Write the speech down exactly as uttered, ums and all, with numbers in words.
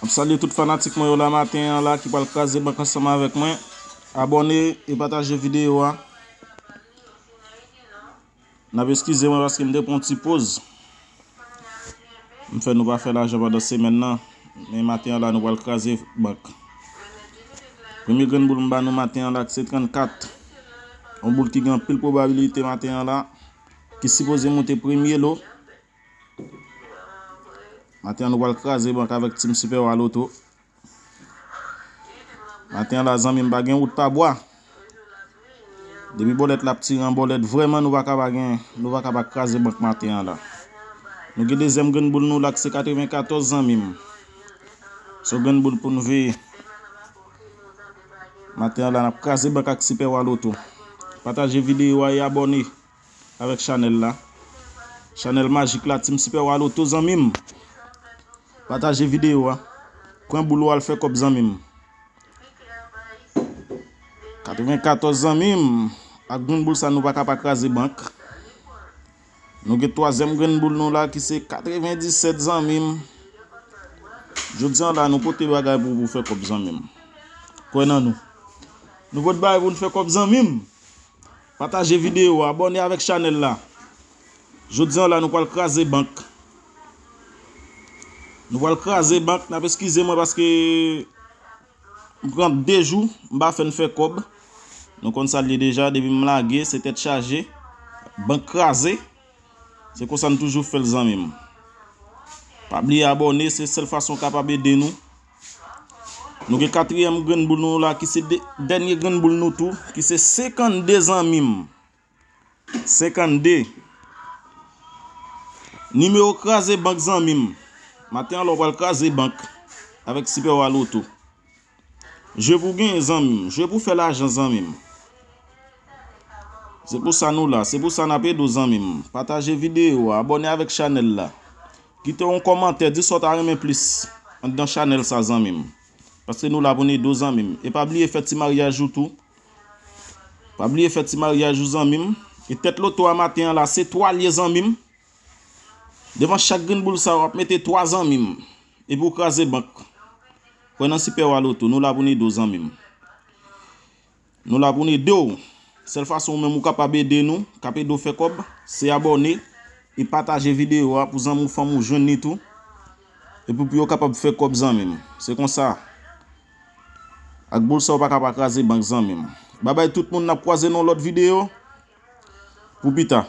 M ap salye tout fanatik mwen yo la maten an la ki pral kraze bank ansanm avèk mwen. Abòne e pataje videyo a. N ap eskize mwen paske m te pran yon ti poz. M fè nou pa fè lajan pandan semèn nan. Men maten an la nou pral kraze bank. Premye grenn boul m ba nou maten an la ki se trannkat. Yon boul ki gen anpil pwobabilite maten an la. Ki sipoze moute premye lo. Maten an nou pral kraze bank avèk Team Super Wa Loto. Maten an la zanmi m pa gen wout pa bwa. Depi bòlèt la ap tire an bòlèt vrèman nou pa ka pa gen, nou pa ka pa kraze bank maten an la. Nou gen dezyèm grenn boul nou la ki se katrevenkatòz zanmi m. Se yon grenn boul pou nou veye. Maten an la n ap kraze bank ak Super Wa Loto. Pataje videyo a e abòne avèk chanèl la. Chanèl majik la Team Super Wa Loto zanmi m. Pataje videyo a. Pran boul ou al fè kòb zanmi m. Katrevenkatòz zanmi m. Ak grenn boul sa nou pa ka pa kraze bank. Nou gen twazyèm grenn boul nou la ki se katrevendisèt zanmi m. Jodi an la nou pote bagay pou, pou fè kòb zanmi m. Kwè nan nou. Nou pote bagay pou nou fè kòb zanmi m. Pataje videyo a, abòne avèk chanèl la. Jodi an la nou pral kraze bank. Nou pral kraze bank, n ap eskize mwen paske m pran de jou, m pa fè n fè kòb. Nou konn sa l ye deja, depi m lage, se tèt chaje. Bank kraze. Se konsa n toujou fè l zanmi m. Pa bliye abòne, se sèl fason w kapab ede nou. Nou gen katriyèm grenn boul nou la ki se de, dènye grenn boul nou tou, ki se senkannde zanmi m. Senkannde. Nimewo kraze bank zanmi m. Maten an la w pral kraze bank avèk Super Wa Loto. Jwe pou genyen zanmi m, jwe pou fè lajan zanmi m. Se pou sa nou la, se pou sa n ap ede w zanmi m. Pataje videyo a, abòne avèk chanèl la. Kite yon kòmantè, di sa w ta renmen plis anndan chanèl sa zanmi m. Paske nou la pou n ede w zanmi m. E pa bliye fè ti maryaj ou tou. Pa bliye fè ti maryaj ou zanmi m. E tèt loto a maten an la, se twa l ye zanmi m. Devan chak grenn boul sa w ap mete twa zanmi m. Epi w kraze bank. Kwè nan Super Wa Loto, nou la pou n ede w zanmi m. Nou la pou n ede w. Sèl fason ou menm ou kapab ede nou, k ap ede w fè kòb, se abòne e pataje videyo a pou zanmi w fanmi w jwenn li tou. Epi pou yo kapab fè kòb zanmi m. Se konsa. Ak boul sa w pa ka pa kraze bank zanmi m. Babay tout moun, n ap kwaze nan yon lòt videyo. Pou pita.